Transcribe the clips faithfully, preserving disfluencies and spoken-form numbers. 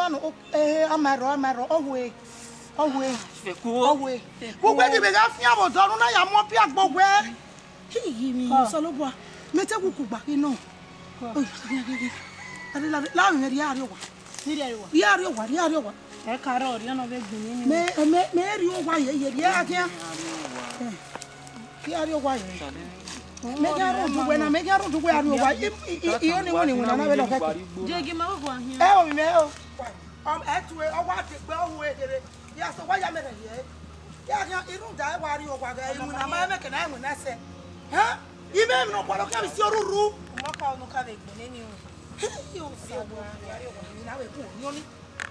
na nọ, eh, ama ẹrọ, ama ẹrọ, ọ hue, ọ hue, ọ hue. Vbe uwẹ ghi vbe gha fian vbe odọ ne u na ya mu ọpia gbe owẹ. Iye mwẹ, Osanobua, mẹ te gu kugba ghi nọ. Lare, lare, la mwẹ rhie a rrie owa. Rhie a rrie owa. Rhie a rrie owa, rhie a rrie owa. Ẹ ka rrọọ, rhie nọ vbe gbinni ni. Mẹ, mẹ, mẹ rhie owa ye, ye, rhie a khian. Rhie a rrie owa ye. Mẹ khian rhunmwuda uwẹ na, mẹ khian rhunmwuda uwẹ a rrie owa. I, i, i, I oni winna winna na vbe lọghẹ. Jegi ma ghọghọ ahian. Ẹ o, mẹ o. Ọ, ẹ tue, ọ wa degbe, ọ hu eghere. Ya sẹ, ọ wa ya mẹ rhẹrhiẹ. Ya khian, I rhunmwuda uwẹ a rrie owa ghẹ, iwinna ma mwẹ ke na, iwinna sẹ. Hẹn? I mwẹ emwi ne ọ gualọ khian vbe isi orhurhu. Ọmọ ka ọnọ ka vbe gbe nene o. Hey, Osanobua, ya rrie owa, iwinna vbe bu oniọni.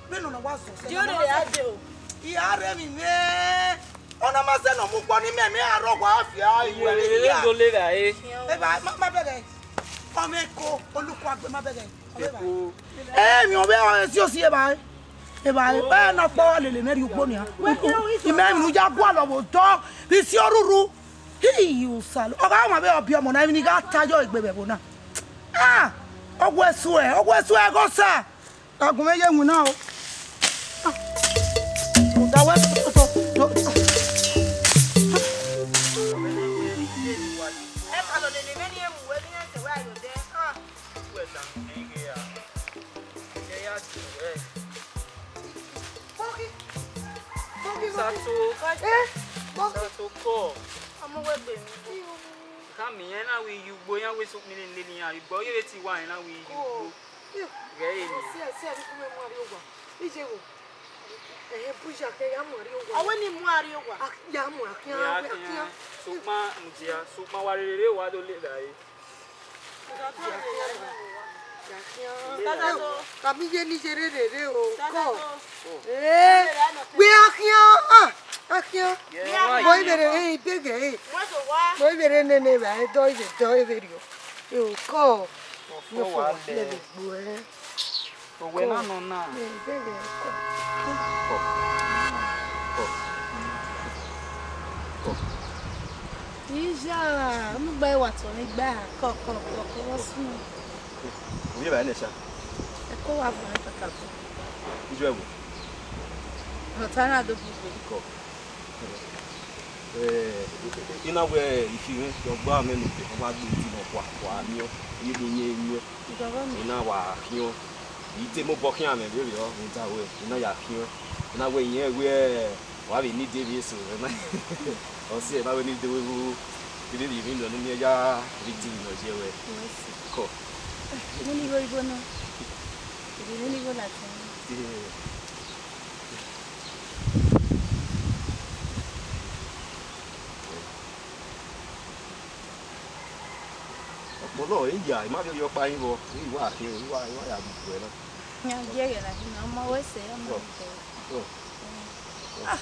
Vbene ọ na wa zọ sẹ, Di ọ na ma rere zọ. A de o. I a rre emwi mwẹ. Ọ na ma zẹ ne ọ mu ukpọ ne imẹ, mẹ a rre owa, ọ fi a, iwinna Iye, rre iye hia. Do le gha re. Eva, ma, ma bẹghe. Ọmọ eko, olukua gbe, ma bẹghe. Eko. Emwi ọvbehe esiosi evbare. Evbare, ẹ na kpọ lele mẹ rrie ugbo nia. Imẹ emwi ne u ya gualọ vbe odọ vbe isi orhurhu. Hi, Osanobua. Ọ gha wan vbe ọbiọmọ na, emwi ne I gha ta yọ egbe vbe ẹvbo na. Ah, ọ wẹ suẹ, ọ wẹ suẹ ẹghẹ Osa. A gu mwẹ ye winna o. Ah. Da wẹ to, to, to. Ẹ ka lọ lele mẹ ne irẹn mu wẹ ne irẹn sẹ wẹ a yo dẹ. Ah. Uwẹ da ne ghe ra? Ẹ ya tie ruẹ. Bọghi. Bọghi, Sato. Eh, Bọghi. Sato kọ. Ọmọ wẹ gbe mi. Khama irẹn na wẹ iye ugbo, iran wẹ sokpan ne lele iran rre, but ọ ye vbe te iwa rẹn na wẹ iye ugbo. Ghẹ re ni. Sẹ, sẹ, vbe ikun mwẹ mu a rrie owa. Iye wo. Ẹhẹn, bu ya kẹ, ya mu a rrie owa. Ọ wẹ ne I mu a rrie owa. A, ya mu a khian, Ya a khian. Sokpan, mudia, sokpan wa rherere, wa do le evbare. Ka mi ye ne I ye rherere o, kọ. Eh, gbe a khian, ah, a khian. Mo ivbe rre, eh, ibeghe, eh. Mo ivbe rre nene evbare, dọ ivbe, dọ ivbe rriọ. Eh, o, kọ. Ọfọ wa lẹ. Lẹ vbe gbo ẹre. Owẹ na nọ na. Eh, ibeghe, kọ. Kọ. Kọ. Kọ. Ija, unu gba wa tọn ni gba, kọ, kọ, kọ, kọ, wọ sun. Ovbi evbare nẹ sa? Ẹko wa vuọn kakabọ. Ijo ẹvbo? Ọta na do bugbe. Kọ. Eh, I na wẹ ifi mwẹ, ọ gba mwẹ ne ọ wa gbe eti nọ kua, wa miẹn, I do yẹn miẹn. Ìjọba mi. I na wa khian. I te mobọ khian mwẹ vberriọ, rhunmwuda wẹ, I na ya khian. I na wẹ iyẹn wẹ, wa vbe need vbe eso, ọ si ẹe na wẹ need vbe vbe vbe emwi nọ ne u miẹn ya vbe eti nọ ye wẹ. Kọ. Vbene igho igho nọ. Vbene igho ladian. Eh. Ọkpọlọ, eya, I ma vbe rhie ọkpa yin vbọ, I wa khin, I wa, I wa ya mu wẹ na. Iran gie ẹghẹ na khin na, ọ ma wẹ sẹ, ọ ma Ọ. vbe tẹ. Ọ. Ah.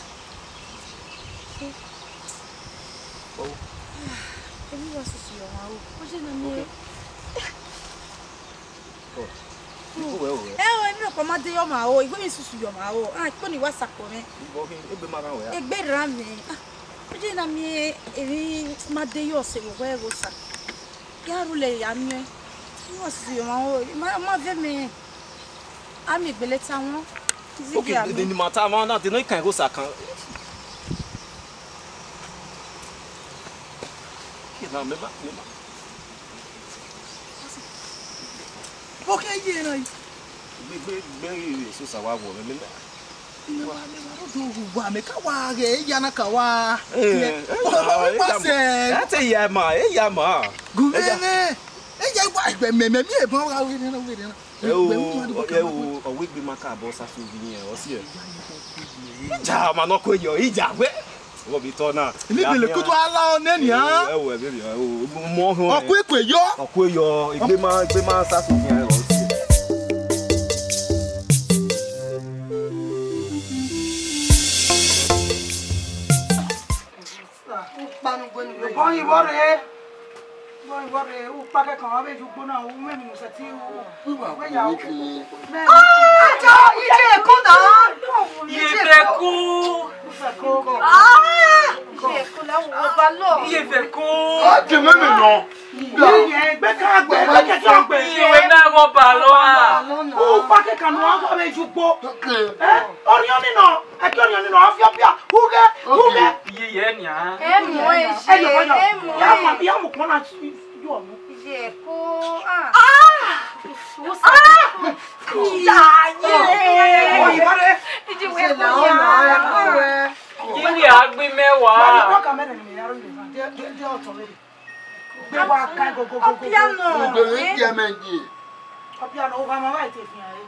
Ọ. Emwi wa susu ye ọmwa ro. Oje na miẹn. Ọ. Ikun wẹ o wẹ. Ẹ o, emwi ọkpa ma de ye ọmwa ro, igbe emwi susu ye ọmwa ro. Ah, ikpo ni wa sakọ mwẹ. Ibọ khin, egbe ma rhan wẹ a? Egbe rhan mwẹ. Ah, oje na miẹn emwi ma de ye ọse vbe ọghe Ẹghosa. Ya rhulẹ ya miẹn. Emwi wa susu ye ọmwa ro, ma, ma vẹ mẹ. A miẹn egbele ta wọn. Okay, Izigiẹ de amẹ. Ni ma ta mwa na, de nọ I kan Ẹghosa kan. Kina mẹ ba, mẹ ba. Bọ kẹ ye na yi. Gbe, gbe, gbe, eso sa wa wọ mẹ, mẹ, mẹ. Mẹ wa, mẹ wa ro do wu wa, mẹ ka wa ghe ya na ka wa. Eh, eh, Ọ, ọ, eh, wa ya sẹ. Ma. Ẹ te ya ma, ẹ ya ma. Gu Ẹ ya. Mẹ, ẹ ya wa gbe mẹ, mẹ, mi e bọ gha wẹ na, wẹ na. Ẹ o, Gbe mu ma do ẹ o, ọwegbe ma ka bọ sa so ghi yẹn, ọ si ẹ. Ija ma nọ ko yọ, ija wẹ. Wọ bi tọ na. Emi bele kutu ala ọ nẹ nia. Ẹ wo, ẹ bẹrẹ, ẹ wo, mo họn. Ọkụ ekwe yọ. Ọkụ yọ, egbe ma, egbe ma sa so ghi yẹn, ọ si ẹ. Ukpa ne u gue ne u vbe. Bọ yin vbọ rre. Bọ yin vbọ rre. Ukpa kẹkan, ọ vbe ye ugbo na, u mwẹ emwi ne u sẹtin ru. Wẹ ya u. Mẹ. Ajo, iye ku na. Iye ku. Iye ku. Ah, iye ku la wo ba lọ. Iye ku. A ti mẹ mi nọ. Iye gbe ka gbe, gbe kẹkan gbe. Iye na wo ba lọ a. Ukpa kẹkan ne ọ vbe ye ugbo. Okay. Eh? Ọriọn ni nọ. Ẹkẹ ọriọn ni nọ, a fi ọpia, ughe, ughe. Iye ye nian. Ẹ mu ẹ ṣe, ẹ mu ẹ. Ya mu, ya mu kpọn na, yọ mu. Iye ko, ah. Ah! Musa. Ah! Iya ye. Oyi bare. Iji we ko ya. Iye agbe mẹwa. Wọ́n ní wọ́n kà mẹ́rin ni mi yàrá mi lè fà. Dé, dé, dé ọ̀tọ̀ mi. Gbe wa ka go, go, go, go, go. Ọpiano. Ugbe vbe gie mẹ die. Ọpiano, wa ma wa ite fian re.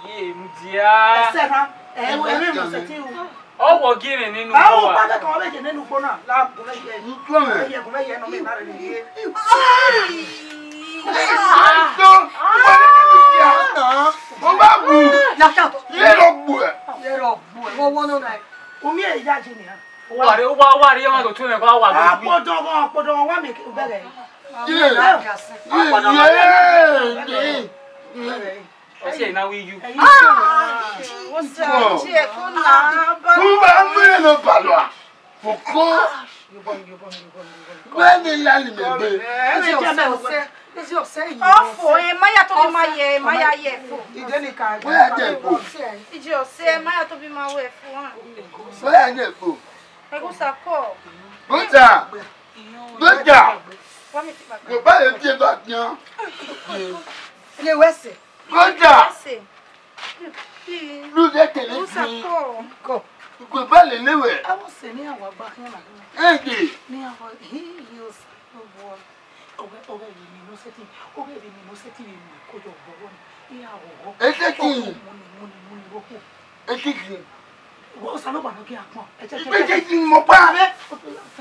Ye, mudia. Ẹsẹ na. Ẹ, wo, ẹ, ẹ, ẹ, ẹ, ẹ, ẹ. Ọ wọ gie mwẹ nene ugbo. Ẹ, o, wa. Kpaghe kan, ọ vbe ye nene ugbo na. La, gun vbe ye. N tọ mwẹ. Gun vbe ye, gun vbe ye, nọ mẹ na rre ye. Ai! Ai! Ai! Ai! Mo bá wù. Laka. Ye rọ gbu ẹ. Ye rọ gbu ẹ. Wọ wọ nọ na. Umi e ya je nia. Uwari, uwa, uwari, ọmọ tó tún ẹ̀ kọ́ wà lórí. Ọpọdọ wọn, ọpọdọ wọn wà mí bẹ̀rẹ̀. Ye, ye, ye. Ọsẹ ìnáwó iyu. Wọ́n bá mú ẹ lọ bàlọ́ à. Fòkó. Wẹ́n mi lálẹ́ mi gbé. Ọfọ, ẹ má yà tó bí má yẹ, ẹ má yà yẹ fọ. Wẹ́n á jẹ ìgbò. Ìjọ ọsẹ, ẹ má yà tó bí má wẹ fọ. Wẹ́n á jẹ ìgbò. Ẹgúsà kọ. Bọ́tà. Bọ́tà. Yorùbá yẹn tiẹ̀ bá tiẹ̀. Ilé wẹ́sẹ̀. Bọ́tà. Ẹsẹ̀. Lúdẹ tẹ̀lé Ẹgúsà sí. Kọ. Kọ. Yorùbá lè léwẹ̀. Àwọn sẹ̀ ní àwọn àgbà kan náà. Ẹ̀ẹ́dẹ̀. Ní àwọn, hí, yóò sá ló bọ̀. Ọgẹ, ọgẹ yìí ni mo ṣe ti, ọgẹ yìí ni mo ṣe ti lè mú kó jọ bọ̀ wọ́n. Ní àwòrán. Ẹ ṣe kí n. Mọ́ni, mọ́ni, mọ́ni, rọ́pò. Ẹ ṣe kí n. Wọ́n sá ló wà lókè àpọ̀n. Ẹ jẹ́, jẹ́, jẹ́. Ẹ ṣe kí n mọ̀ pa.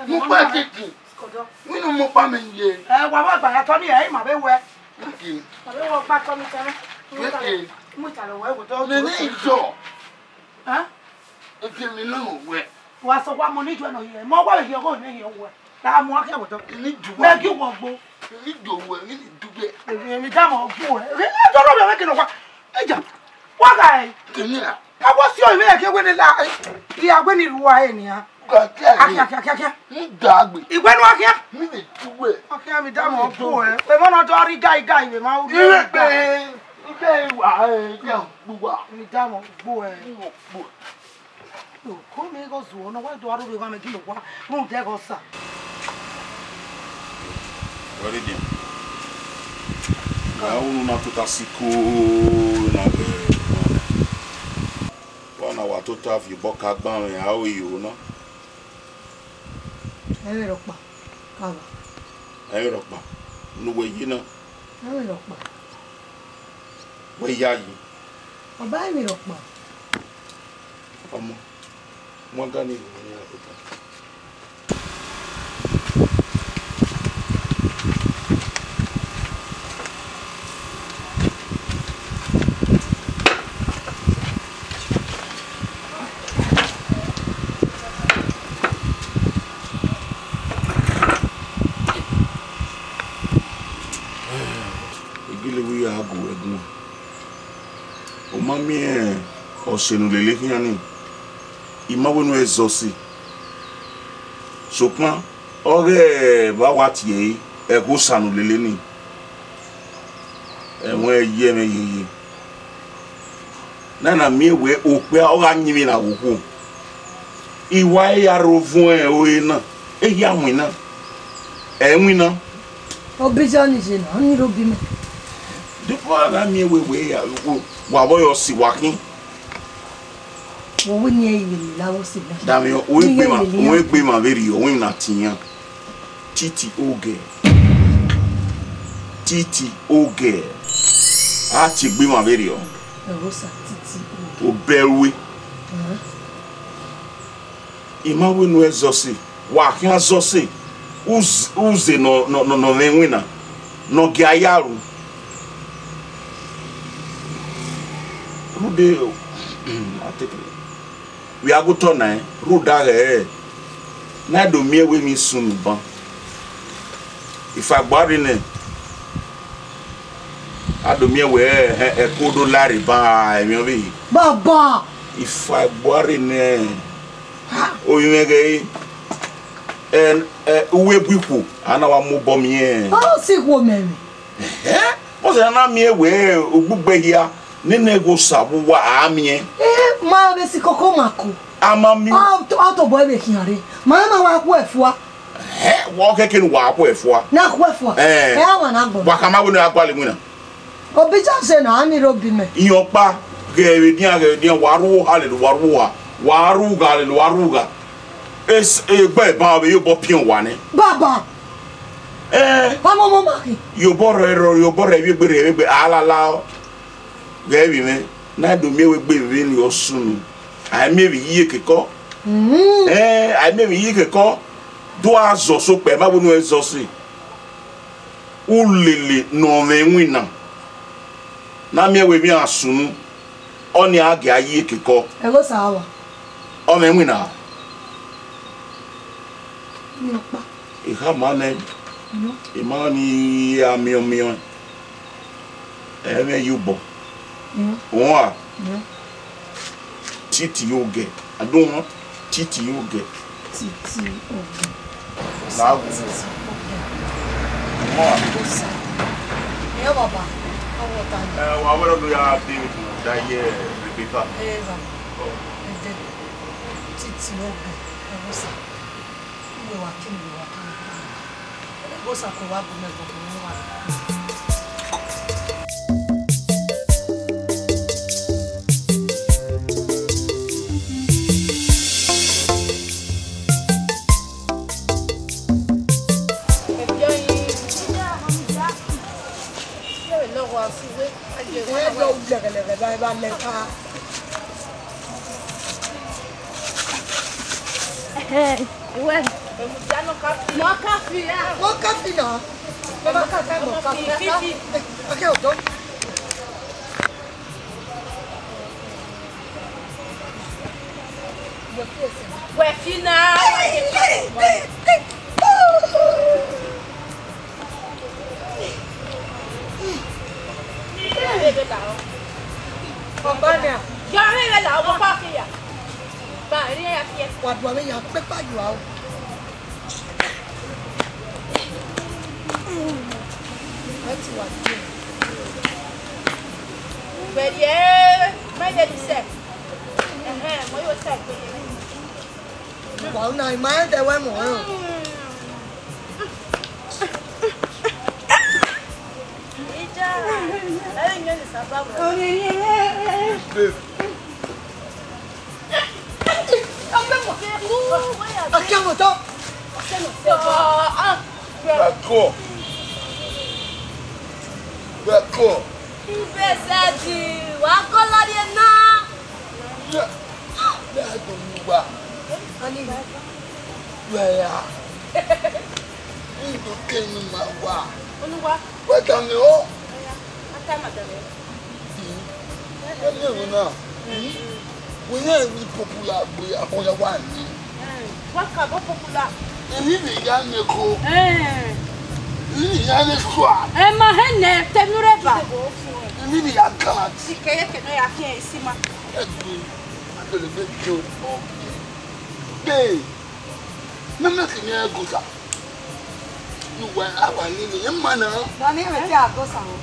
Mo pa ẹ ṣe kí n. Kọ̀dọ̀. Nínú mo pa mi yẹ. Ẹ wà wá gbàyà tọ́ ní ẹ̀ ẹ̀ mà bẹ́ wẹ. Kí n. Mà bẹ́ wọ gbà tọ́ mi tẹ́lẹ̀. Kí n. Mú ìtàlẹ̀ wẹ̀ wò tọ́. Mi ní ìjọ. Ẹ́? Ebi mi ló mọ̀ wẹ̀. Wà sọ wá mo ní ìjọ náà yẹ. Mo wá lè yẹ ọgọ́ ní yẹ wẹ̀. Ra mo wá kí ẹ wò tọ́. Mi ní ìjọ wẹ̀. Bẹ́ẹ̀ kí wọ́n gbó. Mi ní ìjọ wẹ̀. Mi ní ìjọ wẹ̀. Èmi, èmi dá mọ̀ gbó ẹ̀. Èmi ní ìjọ náà bẹ̀rẹ̀ kí n wá. Ẹ jà. Wá gà ẹ̀. Kí ni à? Ẹ wọ sí ọ, ìwé yẹn kí wé ni la. Ìyàwó ni ìlú wa ẹ̀ nìyà. Gàkẹ́ Akia, ni. Akia, akia, akia. Ń dàgbé. Ìwé ni wá kíá. Mi lè tú wẹ̀. Akia mi dá mọ̀ kú ẹ̀. Pé mọ́nà tó rí gáì gáì ìwé máa ń wúlò. Ìwé pé ìgbé ìwà ẹ̀ jẹ́ gbogbo. Mi dá mọ̀ gbó ẹ̀. Ń wọ̀ gbò. Ko mẹ ghe ọ zuọ nọ, wa do aro vbe gha mẹ gele owa rhunmwuda ẹghẹ Osa. Wẹ rhie dian. Wa unu na tota si ko na vbe wa na wa tota viọ obọ ka gbanmwẹ a ro iyo na. Ẹmwẹ rhọkpa, ka wa. Ẹmwẹ rhọkpa, ne uwẹ ye na. Ẹmwẹ rhọkpa. Wẹ ya yi. Ọ ba ẹmwẹ rhọkpa. Ọmọ, mu aga ni vbe ne a tota. Egele vbe ya gu ẹre guan. U ma miẹn ọse ne u lele khian nii, I ma wẹ ne u zẹ ọse. Sokpan, ọghe vbe a wa tie ẹre, ẹghẹ Osa ne u lele nii, ẹmwẹ ye mwẹ yeye. Na na miẹn wẹ okpia ọ gha yin emwi na vbe okhuo. I wa ya rre ovun ore na, ehia winna, ẹ winna. Obija ni ye na, ọ ni rre obi mẹ. Depọ a gha miẹn wẹ wẹ ya, wa vbe ọse wa khin. Wo wẹ ne irẹn lele avbe ọse na. Damian, u i gbe emwa, u i gbe emwa vberriọ, u i na tian. Titi ogẹ. Titi ogẹ. A tie egbe emwa vberriọ. Ẹghẹ Osa, titi ogẹ. Obẹ ruẹ. Ẹhẹn. I ma wẹ ne u zẹ ọse, wa khian zẹ ọse, uze, uze nọ, nọ, nọ, nọ mwẹ iwinna, ne ọ gia ya ru. Rhunmwuda, a te kere. Vbe a gu otọ na, rhunmwuda ghẹ na do miẹn wẹ emwi sunu ban. Ifagbọ a rre nẹ, a do miẹn wẹ ẹko do la rre ban emwi ọvbehe. Baba! Ifagbọ a rre nẹ, ovbi mwẹ ghẹ re, ẹ, ẹ, uwu egbe ikhuo, a na wa mu obọ miẹn. Ọ si ikhuo mẹ emwi. Ẹhẹn, vbọzẹ ne a na miẹn wẹ ogbugbe hia, nene ẹghẹ Osa vbe uwa a miẹn. Eh, ma vbe si koko ma ko. A ma miẹn. Ọ, ọ tobọ vbe khian rre. Ma ma wa khuẹ fua. Ẹhẹn, wa ọ kẹkẹ ne wa khuẹ fua. Na khuẹ fua. Eh. Ẹ a wa na gbọ. Wa khama wẹ ne a gualọ iwinna. Obija ọse na, a ni rre obi mẹ. Iyan ọkpa, ghẹ vbe dian, ghẹ vbe dian, wa ru oha lele, wa ru oha. Wa ru ugha lele, wa ru ugha. Es-, egbe ban vbe ye obọ piọn wa nẹ. Baba. Eh. Ọmọ, ọmọ ma khin. Ye obọ rẹ rọ, ye obọ rẹ vbe egbe rẹ vbe egbe, a la la ọ. Ghẹ vbe mwẹ, na do miẹn wẹ egbe vbe ni ọ sunu. A i miẹn vbe iye kekọ. Mm. Eh, a i miẹn vbe iye kekọ. Do a zọ so kpẹ, ma wẹ ne u zẹ ọse. Ulele ne ọ mwẹ iwinna. Na miẹn wẹ emwi a sunu. Ọnii a gia yi ekekọ. Ẹghẹ Osa wa. Ọ mwẹ iwinna. Miẹn ọkpa. I khama nẹ, I ma ni a miẹn ọmiọn, ẹ mwẹ ye obọ. Uan. Titi ogẹ. A do wọn, titi ogẹ. Titi ogẹ. Na gu. Titi ogẹ. Uan. Osa. Ẹ baba, awọ ta ni. Ẹ, wa wẹrẹ do ya David da ye Rebecca. Ẹ baba. Ẹdẹ. Titi ogẹ. Ẹ Osa. Uwẹ wa kẹ, uwẹ wa kẹ. Ẹdẹ Osa ko wa bu mẹ gbọgbọ ne wa. Ẹhẹn, uwẹ. Mọ kafi ya. Mọ kafi na. Mọ kafi, mọ kafi. Akẹ ọdọ. Wẹ fi na. Ọba na. Yọ rẹ la, ọba fi ya. Ba ri ya fi. Wa du ave ya pepa yu a o. Wẹ ti wa di. Wẹ ye, ma ye di sẹ. Ẹhẹn, mo yo sẹ gbe. Wa na ima ẹdẹ wẹ mọ ẹn. Ija, ẹ yẹn ni saba wẹ. Babe. Akẹ́wọ̀n tán. Bako. Bako. Ibezadi, wa kọ lọrrie na. Ya, ya do mu wa. Ani. Wẹ ya. Ni do ke ni ma wa. Onuwa. Wẹ ta mi o. Ata madam. Ẹni ẹ̀rọ náà, wọ́n yẹn ní popular gbe àwọn ya wà ní. Wọ́n kà bọ́ popular. Èmi lè yá ní ẹ̀kọ́. Èmi lè yá ní ṣùà. Ẹ ma hẹ nẹ tẹnu rẹ ba. Èmi lè yá gallant. Sì kẹyẹ kẹnẹ ya fi ẹ sí ma. Ẹ gbé, a lè gbé jọ ọ̀gbìn. Bẹ́ẹ̀, mẹ́mẹ́ sì ni ẹ gòkè. Uwẹ a wa nene, ẹ ma na. Dani, ẹ mẹ te Agosa o.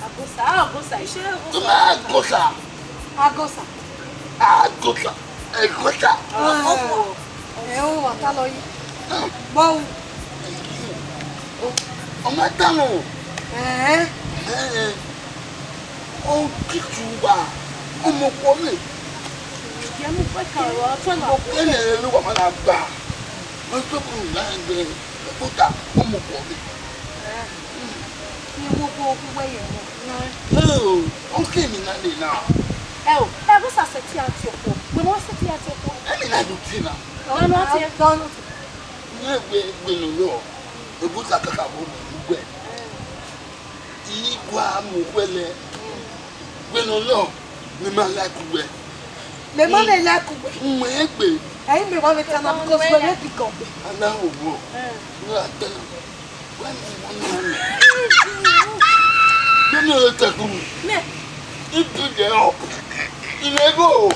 Agosa, Agosa, ẹ ṣe Agosa. Ẹ ma Agosa. Agosa. Agosa. Agosa. Ẹ o, wa ta lọ yi. Bọ u. Ọ ma ta nọ. Ẹn. Ẹn. Ọ tutu wa. Ọmọ kọ mi. Ẹ mu pẹ ka ọrọ ọtọ na. Ọmọ kọ mi ló wà má na gbà. Wọ́n tó kù láì gbé kódà wọ́n mú pọ̀ mi. Ẹ wo kó kú wẹ́yẹ̀ mọ́. Ẹ o, ó kì mí náà lè náà. Ẹ o, ẹ bó sàṣẹ tí a ti ọ̀pọ̀, mo mọ ṣe tí a ti ọ̀pọ̀. Ẹ mi náà ló ti náà. Lọ́nà ti ẹ. Lọ́nà ti. Ní ẹgbẹ́ ìgbìnú lọ, ebúta kàkà bó mọ̀ nígbẹ́. Igua mu wẹlẹ. Wẹ nọ lọ, mẹ ma like wẹ. Mẹ ma mẹ like wẹ. Mẹ egbe. Ẹyin mẹ wa mẹ tana because wẹ mẹ bi gọ. Ana wo wo. Ni a tẹ. Wẹ ni mo ni mo. Mẹ ni o tẹ ku. Mẹ. Ibu de o. Ine go.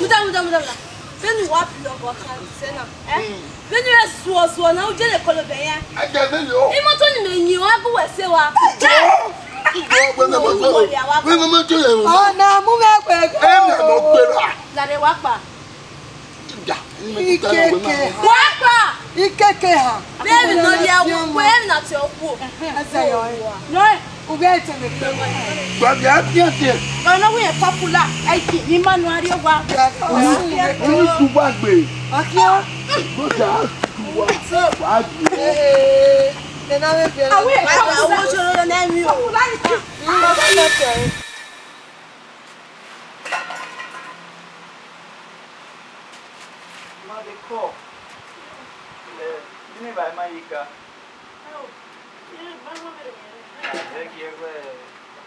Muda, muda, muda, muda. Vbene uwa biẹ obọ kan sẹ na, ẹ? Vbene irẹn zuọzuọ na, u je lele kọlọ obọ ẹre. A jẹ vbene o. Imoto ni mẹ yin, ọ gu wẹ sẹ wa. Ijo, ijo, wẹ mẹ ma jọ, wẹ mẹ ma jọ yẹ. Ọna mu mwẹ gbe. Ẹ mẹ mọ gbe ra. Lare wa kpa. Ikeke. Wa kpa. Ikeke ha. Vbene nọ ya wo, vbene na te okhuo. Ẹsẹ yọ ẹ. Nọ ẹ. Ugbẹ tẹmẹ pé. Gbàgbé àti ẹsẹ̀. Ọ̀nà wíyẹn popular, ẹ kì í máa nu ariwo wa. Ní ìtúwàgbé. Akíá. Ló dà á tù wá. Wà á dùn. Ee, tẹ̀lé àwọn ẹgbẹ́ rẹ̀. Àwọn ìyẹn popular. Popularity. Popularity. Mother call. Eh, you never mind, you got. Ẹghẹ wẹ,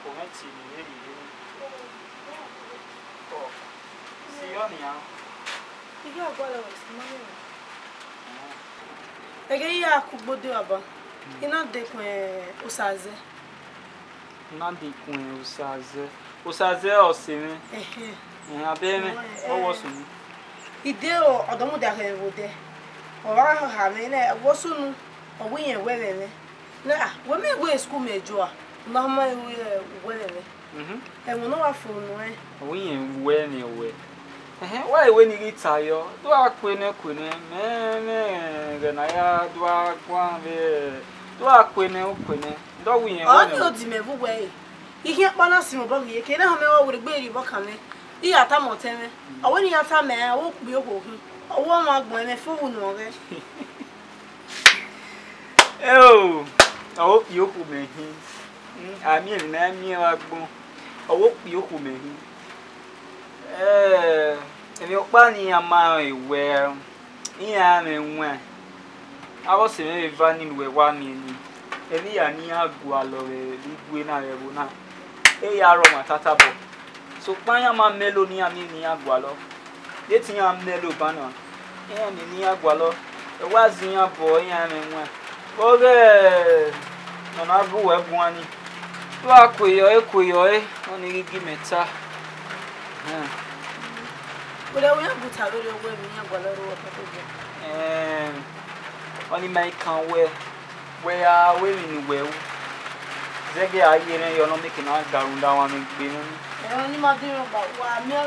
ọmọ ẹtin ni vberriọ. Ọ, si yọ nian. I gha gualọ wẹ si ma miẹn. Ẹghẹ I ya kugbo de baba, I na dekun Osazẹ. I na dekun Osazẹ. Osazẹ ọse mwẹ. Ẹhẹn. Ẹhẹn, abẹ mwẹ, ọ wẹ ọse mwẹ. I de ọdọ mudia khẹ vbe odẹ. Ọ gha ha mwẹ nẹ, wẹ ọse unu, ọ wẹ irẹn wẹ ẹmwẹ mwẹ. Na, wẹ mẹ wẹ school mẹ jua, ne ọ ma wẹ uwẹ ẹmwẹ mwẹ. Ẹmwẹ ne ọ wa fo nuẹn. Ọ wẹ irẹn wẹ ẹmwẹ wẹ. Ẹhẹn, wa wẹ ne I ghi ta yọ, do gha kue nẹ kue nẹ, mẹ, mẹ, ẹghẹ ne a ya do gha guan vbe, do gha kue nẹ, u kue nẹ, do wẹ irẹn wẹ ẹmwẹ mwẹ. Ọ ni odi mẹ vbe uwẹ re. I khian kpa na sinmwi obọ ghi ye, ke ne ọ mẹ wẹ wẹ egbe rhie obọ kan mwẹ, I ya tama ọtẹn mwẹ. Ọ wẹ ne I ya tama ẹn, ọ wẹ okpia okhuo khin, ọ wẹ ọmwa agbọn ẹmwẹ fo vbe unu ọghẹ. Eo, ọ wẹ okpia okhuo mẹ khin. Mm, a miẹn emwi ne a miẹn vbe agbọn, ọ wẹ okpia okhuo mẹ khin. Eh, emwi ọkpa ne iran ma rẹn wẹ, iran mwẹ wan. Avbe ọse mwẹ vbe eva ni ne uwẹ wa miẹn ni, emwi hia ne iran gualọ vbe igue na vbe ẹvbo na, e ya rre ọmwa tatabọ. Sokpan iran ma mẹ lo ne iran miẹn ne iran gualọ. De te iran mẹ lo ban na, iran miẹn ne iran gualọ, ẹ wa zẹ iran bọ iran mwẹ wan. Vbe ọghe ne ọ na gu uwẹ guan ni, te u gha kue yọ ẹre, kue yọ ẹre, ọnii ghi gi mẹ ta. Ẹhẹn. Wẹ rẹn wẹ iran gu ta vberriọ wẹ emwi ne iran gualọ rre ọkpẹkpẹ. Ẹẹn, ọnii ma i kan wẹ, wẹ ra ru emwi ne uwẹ ru, zẹgẹ a ye erhẹn yọ ne ọ mieke ne a ga rhunmwuda ọmwa ne egbe mwẹ ni. Ẹẹn, ọnii ma din rhọkpa, wa miẹn.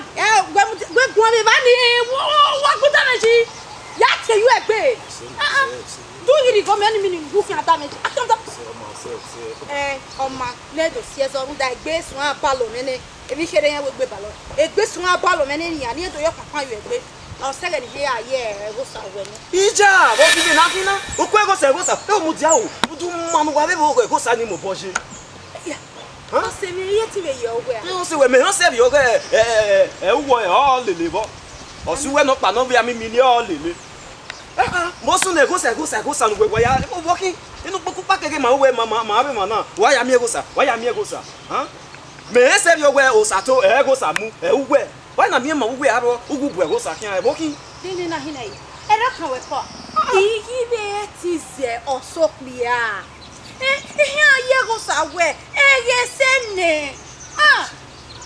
ẹ, wẹ mu, wẹ guan vbe evba ni, ẹ, wọ, wọ, wọ gu damage. Ya tie yu egbe. Ah, ah. Do you really go many minutes? Who can damage? I can't. Eh, ọma, ne do si ẹzọ rhunmwuda egbe suẹn abalọ nene. Emwi kherhe iran wegbe balọ. Egbe suẹn abalọ mwẹ ne nian, ne iran do yọ kpakpan yu egbe. Ọ sẹghẹ ne ihe ya ye Ẹghosa wẹ nẹ. Ija, vbe ọ ghi vbe na khin na? Okue Ẹghosa, Ẹghosa, e u mudia o. Udu ma ne uwa vbe vbe Ẹghosa ni mobọ ye. Ya. Hàn? Ọ sẹ emwi iye ti vbe ye ọghe a. Ẹ, ọ sẹ wẹ, mẹ, ọ sẹ vbe ọghe, ẹ, ẹ, ẹ, uwẹ ọ lele vbọ. Ọ sẹ uwẹ nọkpa ne ọ vbe a mimi ne ọ lele. Ah, ah, mẹ ọ sunu Ẹghosa, Ẹghosa, Ẹghosa ne uwẹ wa ya, ọ vbọ khin. Inu kpokpo kpa keghi ma uwẹ ma, ma, ma vbe emwa na. Wa ya miẹn Ẹghosa, wa ya miẹn Ẹghosa. Hàn? Mẹ i sẹ vbe ọghe Osato, ẹ Ẹghosa mu, ẹ uwẹ. Wa na miẹn ma uwẹ aro, uwu bu Ẹghosa khian, ẹ vbọ khin. Dene na hina yi. Ẹre ọkan wẹ kọ. I ghi vbe te zẹ ọsokpia. Eh, ehe a ye Ẹghosa wẹ, ẹ ghe sẹ nẹ. Ah,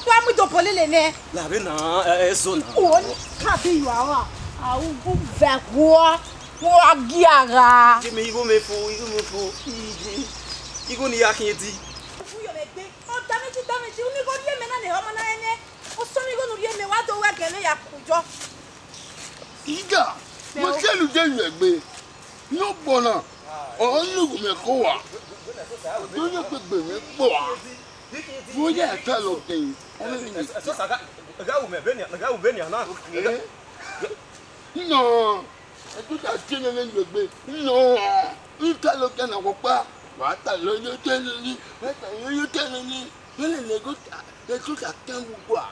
wa mu idobọ lele nẹ. La vbe na, ẹ, ẹ, so na. O ni ka bi yu ara, a u gu vẹ gua, wa gia gha. Give me igho me fo, igho me fo. Igho ni ya khian di. Ufu yọ mẹ gbe. Ọ damage, damage, u ni gho rhie mẹ na ne ọmọ na ẹnẹ. Ọ sọ ni gho nu rhie mẹ, wa do wẹ gẹn ne ya ku jọ. Iga, mo sẹlu de yu egbe. Ne ọ gbọ na, ọ lughu mẹ ko wa. Do ye kpegbe mwẹ kpọ a. Vbe ọ ya ta lọ kẹn, ọ vbe ni. Ẹsosa gha, gha ru mẹ vbenian, gha ru vbenian na. Nọ, ẹdọta tie nene yu egbe. Nọ, I ta lọ kẹn na wọkpa. Wa ta lọ ye otọ nene, wa ta lọ ye otọ nene. Vbene ne Ẹghosa, Ẹghosa kẹn wu gua.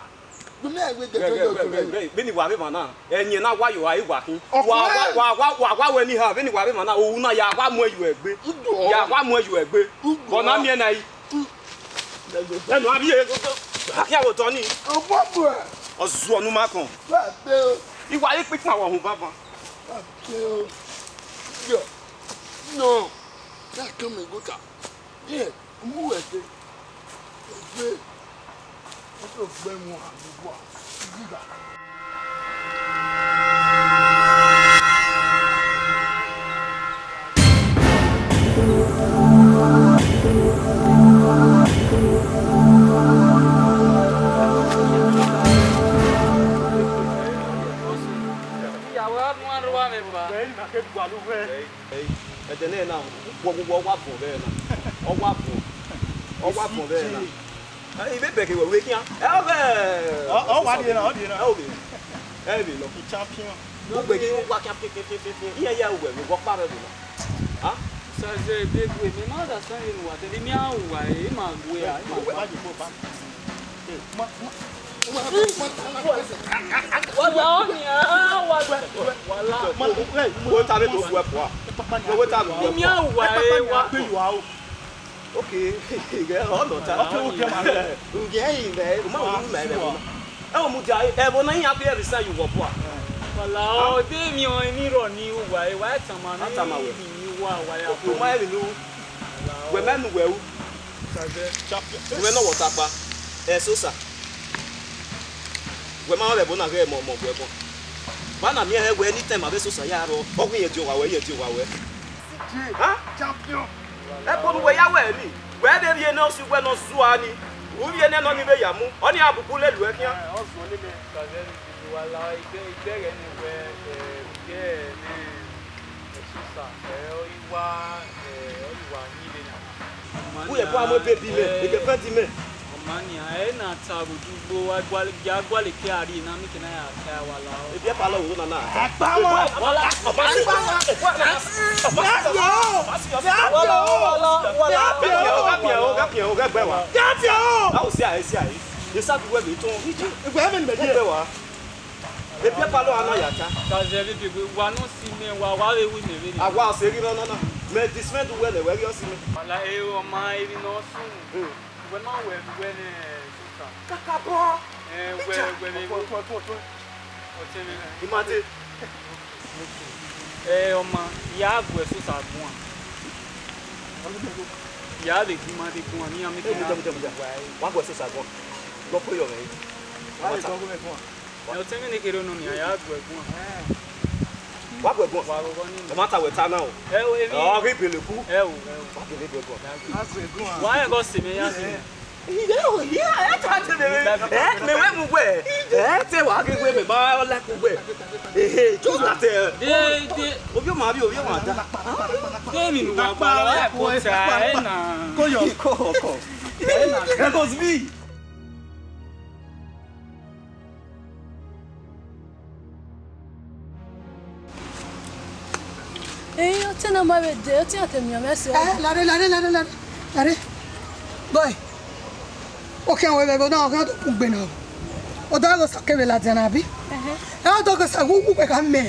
Vbene wa vbe emwa na, ẹyẹn na wa ye ọre wa khin. Wa, wa, wa, wa, wa, wa wẹ ni ha, vbene wa vbe emwa na, ohu na ya wa mu ẹyu egbe. Ya wa mu ẹyu egbe. Ọna miẹn na yi. Ẹnu a rhie, a khian vbe otọ ni. Ọ zuọ ne u ma kọn. I wa re ikpikpan vbe ọhun banban. Nọ, ya kẹn mẹ Ẹghosa. Ẹ, u mu wẹ ẹse, egbe, ọ sẹ gbe mu a mu gua, giga. Ẹdẹ nẹ na, wọ, wọ, wọ wa vọn vbe na. Ọ wa vọn. Ọ wa vọn vbe na. Ẹ, I vbe bẹghe wẹ, wẹ khian. Ẹ, ọ vbe. Ọ, ọ wa die na, ọ die na. Ẹ, ọ vbe. Ẹ vbe nọ. Champion. Ogbe ghi wa khian fian, fian, fian, fian, fian. Iran ya wẹ, wẹ, wọ kpa vbe na. Ha? Sir, sir, big way. Me ma understand you what. Tell me how why, ma wẹ, ma wẹ. Wala, wala. Wala. Wẹ ta vbe to fu ẹ fua. Wẹ ta vbe. Tell me how why, wa. Okay, ọ nọ ta. Okay, okay, ma rẹ. Nge ẹre mẹ, u ma wẹ u ma rẹ. Ẹ wo mu dia, ẹvbo na iran kpe resign ye uwẹ ọbua. Wala, ọ de emwi ọnrẹn ni rrọọ ni uwa, e wa tama ne A tama wẹ. Emwi ni uwa, wa ya. Okay, u ma rẹn emwi ne u. Wẹ mẹ ne uwẹ ru. Champion. Wẹ nọ wẹ ọtakpa. Ẹsosa. Wẹ ma rẹn vbe ẹvbo na ghe mọ mọ wẹ bọ. Wa na miẹn hẹ wẹ anytime avbe Ẹsosa ya rrọọ, ọ ghi rẹn die owa wẹ, rẹn die owa wẹ. Ha? Champion. Ẹbọ ne uwẹ ya wẹ ni, wẹ vbe rhie ne ọ si wẹ ne ọ zua ni, u rhie nẹ nọ ni vbe ya mu, ọnii a buku lele uẹ khian. Ọ zuọ ne mẹ, ka zẹ ni, wa la igbe, igbe ẹghẹ ne wẹ, eh, igbe ne Ẹsosa, ẹ, ọ i wa, ẹ, ọ i wa yin vbe na. Wẹ ẹbọ a mu ebe bi mẹ, eke fẹn di mẹ. Ọ ma nian, ẹ na ta vbe odugbo, wa gualọ, ya gualọ eke a rrie na, mẹ ke na ya ta wa la. Ebi ẹpa lọ wo na na. Ẹpa mọ. Wala, ọba si. Ẹpa mọ. Ọba si. Wala, wala, wala. Gha pian o, gha pian o, gha pian o, gha gbe wa. Gha pian o. A o si ahe, si ahe. Ye sa bi wẹ vbe tọn. Egbe mẹ ni mẹ die. Gbe wa. Ebi ẹpa lọ a na ya ta. Ka zẹ vbe bi wa nọ si mẹ, wa, wa vbe wi mẹ vbe ni. A wa ọse ghi nọ na na. Mẹ dismẹ du wẹ nẹ, wẹ ghi ọ si mẹ. Wala, e, ọ ma emwi ne ọ sunu. Wẹ ma wẹ, wẹ nẹ Ẹsosa. Kakabọ. Ẹ, wẹ, wẹ vbe. Ọtẹn mwẹ. Imate. Ẹ, ọ ma, ya gu Ẹsosa guan. Ya vbe gu ima de guan, ne iran mẹ. Ẹ, mudia, mudia, mudia. Wa gu Ẹsosa guan. Gọ ko yọ mwẹ. Wa vbe gọ ko mwẹ guan. Ẹ, ọtẹn mwẹ ne kherhe nọ nia, ya gu ẹ guan. Wa gu ẹ guan. Wa ghọghọ ni. Ọ ma ta wẹ ta na o. Ẹ o, emwi. Ọ ghi bele ku. Ẹ o, ẹ o. Wa gele gu ẹ guan. Wa ghọghọ sẹ mẹ ya sẹ. Ẹ, ẹ, ẹ, ta te mẹ vbe. Ẹ, mẹ wẹ mu wẹ. Ẹ, te wa ghi wẹ mẹ ma like wẹ. Ehe, just that, ẹ. De, de. Ovbi ọmwa vbe, ovbi ọmwa da. De mi nu wa gba la, ẹ ko ta, ẹ na. Ko yọ. Ko, ko. Ẹ na. Ẹ ko sbi. Ee, ọtẹn na ma vbe dee, ọtẹn a te miẹn mwẹ sẹ. Ẹ, lare, lare, lare, lare, lare. Boy, okhian wẹ vbe ẹvbo na, okhian do kugbe na o. Ọdọ Ẹghosa kevbe ladian na bi? Ẹhẹn. Ẹ, Ọdọ Ẹghosa, wu, wu wẹ gha mẹ.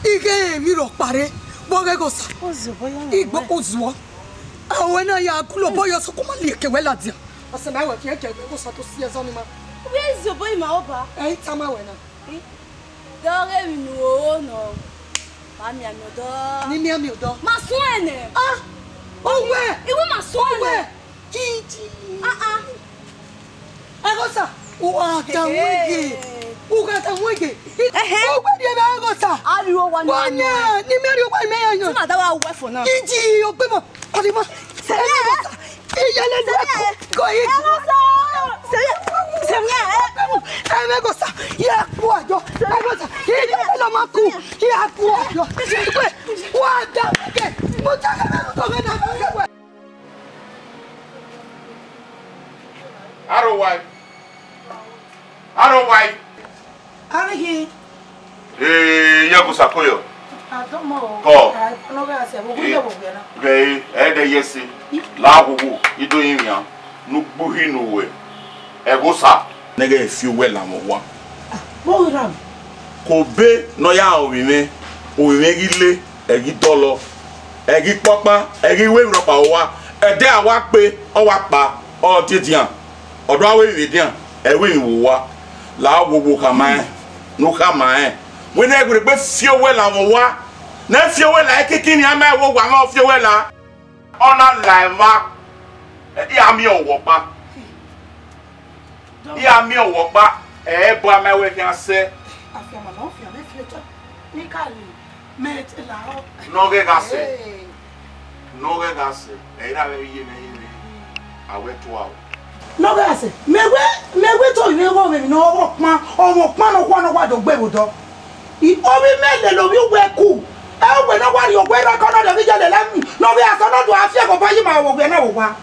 I ghe emwi rhọkpa rre, vbe ọghe Ẹghosa. Ozuọ, bọyọ na. Igbo wẹ. Ozuọ. A wẹ na ya gulo, bọyọ sokun ma lieke wẹ ladian. Ọsẹ na wẹ khian kẹ Ẹghosa to si ẹzọ ni ma. Wẹ zobọ ima ọba. Ẹ, I tama wẹ na. Dọghe emwi ne u ro nọ, ma mianmian odọ. Ne I mianmian odọ? Ma suẹn nẹ. Ah, uwẹ. Iwu ma suẹn nẹ. Uwẹ. Iji. Ah, ah. Ẹghosa, u gha da wẹn ye. U gha da wẹn ye. Ẹhẹn. Uwẹ rhie vbe Ẹghosa. A rhie owa ni. Wa yan, ne I miẹn rhie owa, I miẹn yan. Tuma da wa wẹ fo na. Iji, ogbemọ. Arima. Sẹmẹ. Ẹghosa. Iyẹlẹ lu ẹkọ. Ko yi. Ẹghosa. Sẹmẹ. Sẹmẹ. Ẹghosa. Ya ku ajọ. Ẹghosa. Iyẹlẹ lọ ma ku. Ya ku ajọ. Wa da wẹn ye. Mo ja ka na ko na. Aro wai. Aro wai. Arighi. Ee, ye Ẹghosa ko yọ. Adọmọ o. Kọ. Ai, no gha sẹ, wo gu ye wo gbe na. Ghe, ẹ dẹ ye si. La wo wo, I do yin wian. Nu gbuhi nu wẹ. Ẹghosa. Nẹghẹ fi owẹ la mwẹ owa. Mo ghi ra. Ko be ne ọ ya ovbi mwẹ, ovbi mwẹ ghi le, ẹ ghi dọlọ, ẹ ghi kpọkpa, ẹ ghi wẹ emwi rhọkpa vbe owa, ẹdẹ a wa kpe, ọ wa kpa, ọ diedian, ọ do a wẹ emwi vbe edian, ẹ wẹ emwi vbe owa, la wo wo khama rẹn, ne u khama rẹn, wẹ ne ẹ ghi rhie egbe fi owẹ la vbe owa, ne ẹ fi owẹ la, ekinkin ne a ma wo owa mwẹ, ọ fi owẹ la. Ọ na la ẹmwẹ, I ra miẹn ọvbokhan. I ra miẹn ọvbokhan, ẹ i bu amẹ wẹ khian sẹ. Afianma na, afianma, fiotọ. Ne I ka rri, mẹ te lahọ. Ne ọ ghẹ gha sẹ. Hey. Ne ọ ghẹ gha sẹ. Ẹ i ra vbe iye mwẹ, iye mwẹ. A wẹ tua o. Ne ọ ghẹ gha sẹ. Mẹ wẹ, mẹ wẹ te ovbi mwẹ ghọ mwẹ emwi ne ọ vbe ọkpan, ọmwa ọkpan ne ọ khuọ ne ọ wa do gbe vbe odọ. I, ovbi mwẹ lele ovbi uwẹ ku. Ẹ, uwẹ ne ọ wa rhie owẹ rre ẹko na, ovbi iye lele, ne ovbi asọn na do a fi ẹghẹ obọ yi ima vbe owa na vbe owa.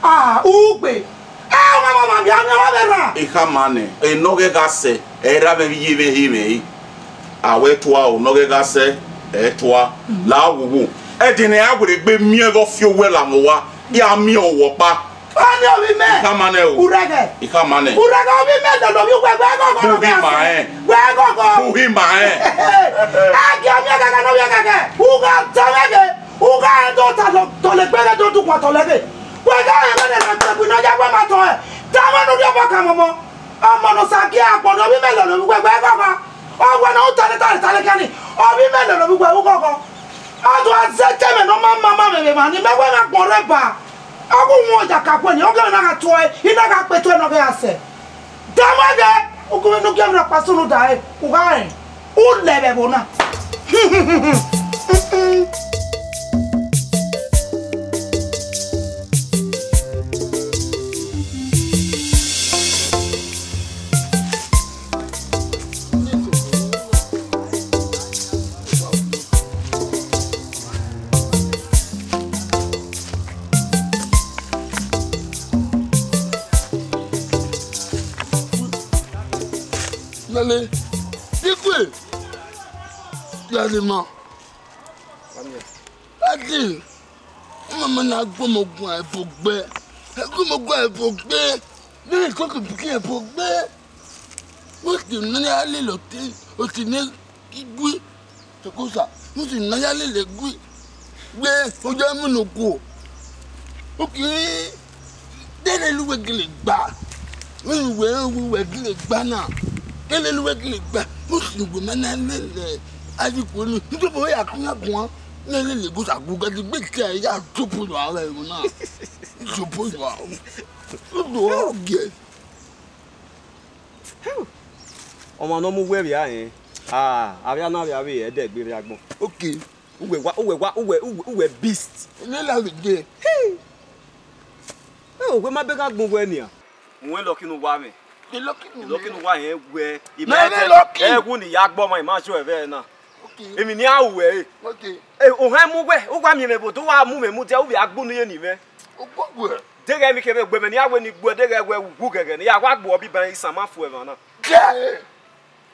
Ah, ugbe. Ẹ, ọmwa, ọmwa, ọmwa, mia, mia, ọmwa vbe erha. I khama nẹ, ẹ, ne ọ ghẹ gha sẹ, ẹ i ra mwẹ vbe iye mwẹ, iye mwẹ re. A wẹ tua o, ne ọ ghẹ gha sẹ, ẹ tua. La wo wo. Ẹdẹ ne a werriegbe miẹn vbe ọ fi owẹ la mwẹ owa, I ra miẹn ọvbokhan. Ọni ovbi mẹ. I khama nẹ o. Urẹghẹ. I khama nẹ. Urẹghẹ ovbi mẹ lele ovbi uwẹ, wẹ ghọghọ. Uhi ma rẹn. Wẹ ghọghọ. Uhi ma rẹn. A gia miẹn ghẹghẹ ne ovbi ẹghẹghẹ. U gha da mwẹ ghe. U gha rẹn do ta tọlegbe ghe do dugua tọlegbe. Wẹ gha rẹn vbene na gbe egbe ne ọ ya wẹ ma tọ ẹn. Tama ne u rhie ọmọ kan mọmọ. Ọmọ ne Osa gie agbọn ne ovbi mwẹ lele ovbi uwẹ, wẹ ghọghọ. Ọ wẹ ne u ta ne ta ta leke ni. Ovbi mwẹ lele ovbi uwẹ, u ghọghọ. A do a zẹ ẹdẹ mwẹ ne ọ ma ma ma mwẹ vbe emwa ni, mẹ wẹ na gbọn rre ba. Ọ gu wọn ya ka kue ni, ọ ghe na gha tuẹ, I na gha kpe tuẹ ne ọ ghe a sẹ. Dama ghe, u gu vbene u gie mwẹ ọkpa sunu da ẹre, u gha rẹn, u lẹ vbe ẹvbo na. Lale, ikue, lale ma. Lale, mama na gbọmọ guan ẹbọ gbe, gbọmọ guan ẹbọ gbe, ne koko bikin ẹbọ gbe. Mo ti nọ ya lele ọtẹn, ọtẹn ne igui. Tokosa, mo ti nọ ya lele igui. Gbe, ojo mu no guo. Oke, dele lu wẹ gele gba. Wẹ wẹ wẹ gele gba na. Dele lu wẹ gele gba. Mo ti wẹ ma na lele. Ayi ko ni. Ndo bo ya kun ya guan. Ne lele go sa gu ga di gbe ke ya jobo yo ave na. Jobo yo. Ndo ge. Ọmwa ne ọ mu uwẹ vbe a rẹn, a, avbe a na vbe avbe ẹdẹ gbe rre agbọn. Okay. Uwẹ wa, uwẹ wa, uwẹ, uwẹ, uwẹ beast. Ene la vbe de. Hey! Ẹ, uwẹ ma bẹ gha gbọn uwẹ nian. Mu lucky ne uwa mwẹ. The lucky ne lucky ne uwa rẹn wẹ. Mẹ ne lucky. Ẹ wu ne I ya gbe ọmwa, I ma jọ ẹvbo na. Okay. Emwi ne I ru ẹre. Okay. Ẹ, ohẹn mu uwẹ, u wa miẹn mwẹ vbe odẹ, u wa mu mwẹ mudia, u vbe a gbe unu ye ne I mwẹ. Ogbogbo. Deghẹ emwi kevbe egbe mwẹ ne I ya wẹ ne I gbe uẹ, deghẹ wẹ u wu ghẹghẹ ne I ya wa gbe uẹ biban, I san ma fu ẹmwẹ na. Ke.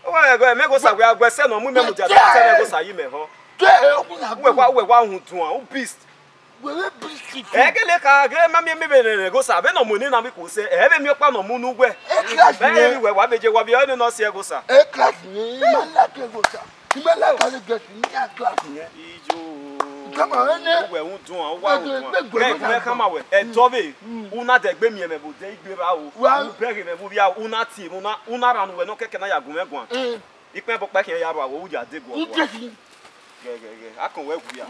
Ọ wa ghẹ mẹ Egosa wẹ a gu ẹsẹ ne ọ mu mẹ mudia, te mẹ Egosa yi mẹ họ. Ke, okun na. Uwẹ wa, uwẹ wa uhunmwu duan, u beast. Wẹ vbe beast. Ẹ gele ka gele ma miẹn mẹ vbe ne Egosa, vbene ọ mu ene na vbe khuo sẹ, ẹ vbe miẹn ọkpa ne ọ mu ne uwẹ. E class. Vbene nẹ. Emwi wẹ wa vbe je, wa vbe ọre ne ọ si Egosa. E class nẹ, I ma like Egosa. I ma like Egosa, I ma like class nẹ. Iyo. Come on, nẹ. Uwẹ uhunmwu duan, u wa uhunmwu duan. Egbe, egbe, egbe. Ẹ, egbe, egbe, come on, wẹ. Ẹ, dọvbe, u na dẹgbe miẹn mwẹ vbe odẹ igbe ra o. Wa. U bẹghe mwẹ vbe uvia, u na tie, u na, u na rhan ne uwẹ ne ọ kẹkẹ na ya gu mwẹ guan. Mm. Ikpẹn bọ kpa khian ya rua, wẹ u ya degu ọgua. Gẹgẹgẹ, a kọn wẹ wia.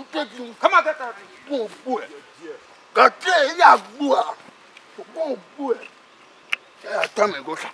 Come on, get out. Gun gbuẹ. Ka te ya gbua. Gun gbuẹ. Ẹ ya tama Egosa.